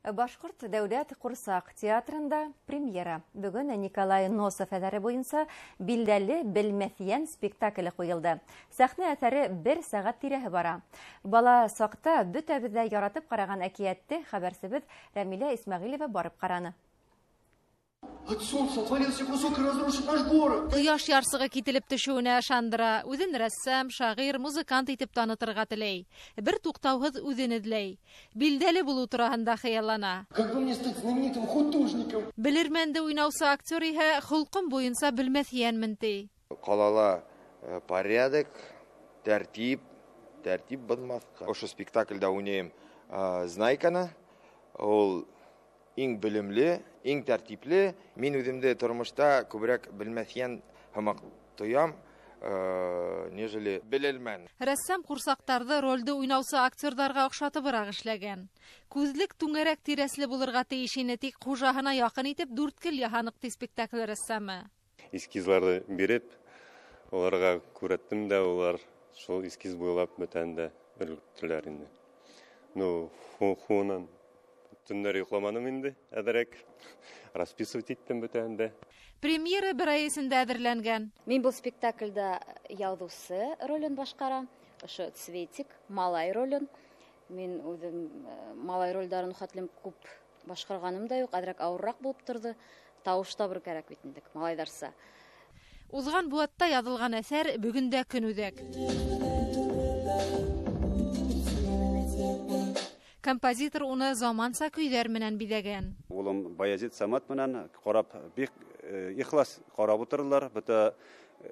Башҡорт дәүләт ҡурсаҡ театрында премьера. Бөгөн Николай Носов әҫәре буйынса «Билдәле Белмәҫйән» спектакле ҡуйылды. Сәхнә әҫәре бер сәғәт тирәһе бара. Бала саҡта бөтәбеҙ ҙә яратып ҡараған әкиәтте хәбәрсебеҙ Рәмилә Исмәғилева барып ҡараны. От солнца отвалился кусок и разрушит наш город. Ҡояш ярсығы кителеп төшөүенә ышандыра, үҙен рәссам, шағир, музыкант итеп танытырға теләй. Бер туҡтауһыҙ үҙен эҙләй. Билдәле булыу тураһында хыяллана. Как бы мне стать знаменитым художником? Белермәнде уйнаусы актер иһә холҡом буйынса белмәҫйәнмен ти. Ҡалала порядок, тәртип, тәртип боҙмаҫҡа. Ошо спектаклдә уйнайым Знайканы. Ул иң белемле, иң тәртипле. Мин үҙемде тормошта күберәк белмәҫйән һымаҡ тоям, нежели белермән. Рәссам ҡурсаҡтарҙы ролде уйнаусы актерҙарға оҡшатыбыраҡ эшләгән. Күҙлек түңәрәк тирәсле булырға тейеш ине, тик хужаһына яҡын итеп дүрткел яһаныҡ, ти спектакль рәссамы. Эскизларҙы биреп, уларға күрһәттем дә, улар шул эскиз буйлап бөтәһен дә өлгөрттөләр инде. Ну, һуңынан төннәр йоҡламаным инде, әҙерәк расписывать иттем бөтәһен дә. Премьера бер ай эсендә әҙерләнгән. Мин был спектаклдә яҙыусы ролен башҡарам, ошо Цветик, малай ролен. Мин үҙем малай ролдарын хәтлем күп башҡарғаным да юҡ, әҙерәк ауырыраҡ булып торҙо. Тауыш табыр кәрәк бит инде, малайҙарса. Уҙған быуатта яҙылған әҫәр бөгөн дә көнүҙәк. Композитор уны заманса көйҙәр менән биҙәгән. Улым Баязит Самат менән ҡарап, бик ихлас ҡарап ултырҙылар. Бөтә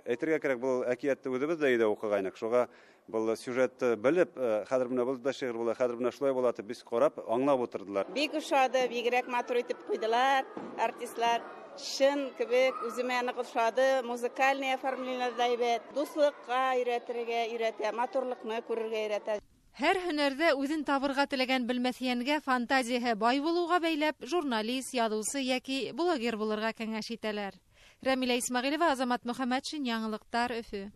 әйтергә кәрәк, был әкиәтте үҙебеҙ ҙә өйҙә уҡығайныҡ. Шуға был сюжетты белеп, хәҙер менә был да шиғыр була, хәҙер менә шулай була тип беҙ ҡарап, аңлап ултырҙылар. Бик ошады, бигерәк матур итеп ҡуйҙылар артистлар. Шын кебек үҙемә ныҡ ошады, музыкальный оформление ҙа һәйбәт. Дуҫлыҡҡа өйрәтергә өйрәтә, матурлыҡны күрергә өйрәтә. Һәр һөнәрҙә үҙен табырға теләгән белмәҫйәнгә фантазияһы бай булыуға бәйләп, журналист, яҙыусы йәки блогер булырға кәңәш итәләр. Рәмилә Исмәғилева, Азамат Мөхәмәтшин, Яңылыҡтар, Өфө.